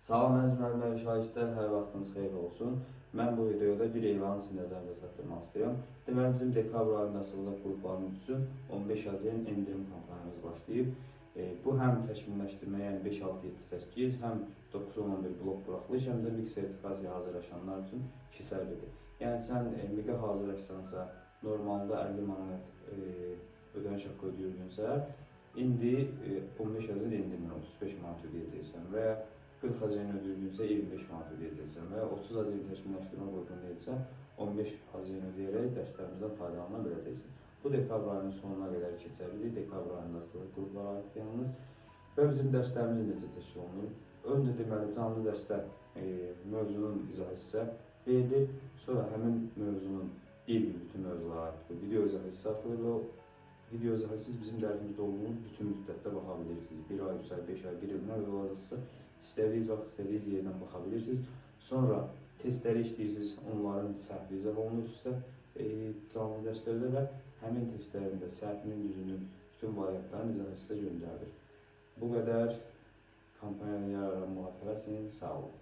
Salam əziz müəllimlər və şagirdlər, hər vaxtınız xeyir olsun. Mən bu videoda bir elanı sizin nəzərinizə çatdırmaq istəyirəm. Deməli, bizim dekabr ayında açılacaq qruplarımız üçün 15 AZN endirim kampaniyamız başlayıb. Bu həm təkmilləşdirmə, yəni 5, 6, 7, 8, həm 9, 10, 11 blok buraxılış, həm də MİQ sertifikasiyaya hazırlaşanlar üçün keçərlidir. Yəni sən MİQ-ə hazırlaşsansa, normalda 50 manat ödəniş haqqı ödəyirdinsə, indi 15 AZN endirimlə 35 manat ödəyəcəksən və ya 40 AZN ödəyirdinsə 25 manat ödəyəcəksən və ya 30 AZN təkmilləşdirmə qrupunda idisə 15 AZN ödəyərək dərslərimizdən faydalana biləcəksən. Bu dekabr ayının sonuna qədər keçərlidir. Dekabr ayında açılır qruplara aid yalnız. Və bizim dərslərimiz necə təşkil olunur? Öncə deməli canlı dərsdə mövzunun izah hissə verilir. Sonra həmin mövzunun bir-bir bütün mövzulara aid bir video izah hissə atılır və o video izahı siz bizim dərsimizdə olduğunuz bütün müddətdə baxa bilirsiniz. 1 ay, 3 ay, 5 ay, 1 il nə olacaqsa istədiyiniz vaxt, istədiyiniz yerdən baxa bilirsiniz. Sonra testləri işləyirsiniz, onların səhvi izah olunur sizə canlı dərslərdə və həmin testlərin də səhvinin, düzünün bütün variantlarını izah sizə göndərilir. Bu qədər. Kampaniyadan yararlanmağa tələsin. Sağ olun.